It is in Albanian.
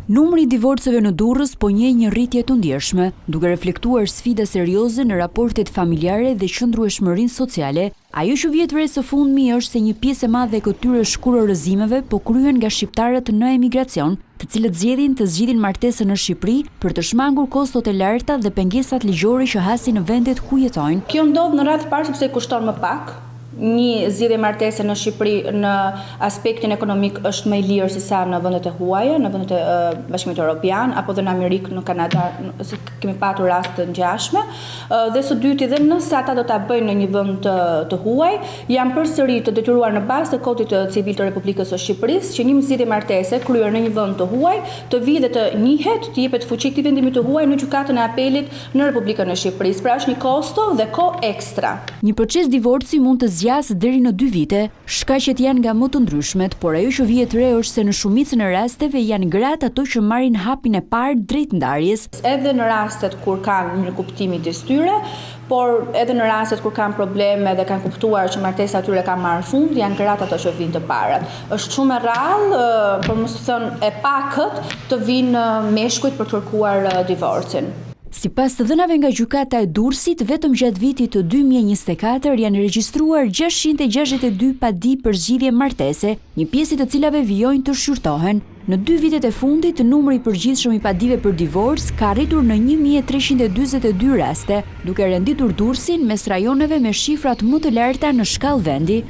Numri i divorceve në Durrës po njeh një rritje të ndjeshme, duke reflektuar sfida serioze në raportet familjare dhe qëndrueshmërinë sociale. Ajo që vihet re së fundmi është se një pjesë e madhe e këtyre shkurorëzimeve po kryhen nga shqiptarët në emigracion, të cilët zgjedhin të zgjidhin martesën në Shqipëri për të shmangur kostot e larta dhe pengesat ligjore që hasin në vendet ku jetojnë. Kjo ndodh në radhë të parë sepse kushton më pak, Një zgjidhje martese në Shqipëri në aspektin ekonomik është më i lirë se sa në vendet e huaja, në vendet e Bashkimit Europian apo dhe në Amerikë, në Kanada, se kemi patur raste të ngjashme. Dhe së dyti, dhe nëse ata do ta bëjnë në një vend të, të huaj, janë përsëri të detyruar në bazë të Kodit Civil të Republikës së Shqipërisë që një zgjidhje martese kryer në një vend të huaj të vijë dhe të njihet, t'i jepet fuqi këtij vendimi të huaj në Gjykatën e Apelit në Republikën e Shqipërisë. Pra është një kosto dhe kohë ekstra. Një proces divorci mund të zgjasë deri në dy vite, shkaqet janë nga më të ndryshmet, por ajo që vihet re është se në shumicën e rasteve janë gratë ato që marrin hapin e parë drejt ndarjes. Edhe në rastet kur kanë mirëkuptim midis tyre, por edhe në rastet kur kanë probleme dhe kanë kuptuar që martesa e tyre ka marrë fund, janë gratë ato që vijnë të parat. Është shumë e rrallë, për mos të thënë e pakët, të vijnë meshkujt për të kërkuar divorcin. Sipas të dhënave nga Gjykata e Durrësit, vetëm gjatë vitit 2024 janë regjistruar 662 padi për zgjidhje martese, një pjesë e të cilave vijojnë të shqyrtohen. Në dy vitet e fundit, numri i përgjithshëm i padive për divorc ka arritur në 1342 raste, duke renditur Durrësin mes rajoneve me shifrat më të larta në shkallë vendi.